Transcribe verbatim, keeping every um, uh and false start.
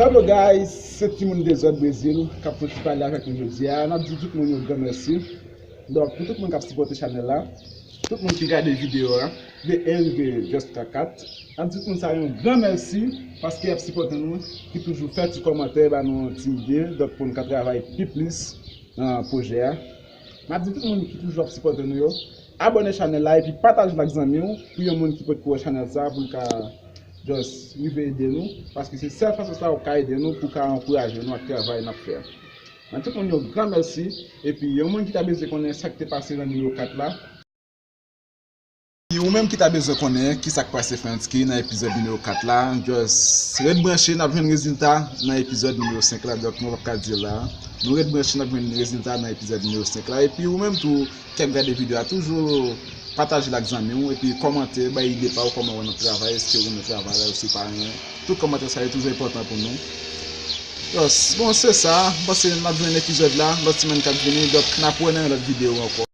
Hello guys, se Timoun Dezòd Brezil k ap fè ti pale avèk nou jodi a. N ap di tout moun yon gran mèsi. Donk, pou tout moun k ap sipòte chanèl la, tout moun ki gade videyo a, de un rive jiska kat, n ap di tout moun sa yon gran mèsi paske y ap sipòte nou, ki toujou fè ti kòmantè, ba nou yon ti ide, donk pou n ka travay pi plis nan pwojè a. N ap di tout moun ki toujou ap sipòte nou yo, abòne chanèl la epi pataje l ak zanmi w pou yon moun ki potko wè chanèl sa pou l ka just rive ede nou, paske se sèl fason sa w ka ede nou pou w ka ankouraje nou ak travay n ap fè a. Mwen tout moun yon gran mèsi, epi yon moun ki ta bezwen konnen sa k te pase nan nimewo kat la, ou menm ki ta bezwen konnen ki sa k pase Frantz Key nan epizòd nimewo kat la, just ret branche, n ap jwenn rezilta nan epizòd nimewo senk la, donk mwen p ap ka di l la. Nou ret branche, n ap jwenn rezilta nan epizòd nimewo senk la, epi ou menm tou, k ap gade videyo a, toujou pataje l ak zanmi w, epi kòmante, bay ide pa w, kòman w wè n ap travay, èske w renmen travay la, èske w pa renmen. Tout kòmantè sa yo toujou enpòtan pou nou. Yes, bon, se sa, m panse n ap jwenn epizòd la, lòt semèn k ap vini, donk n ap wè nan yon lòt videyo ankò.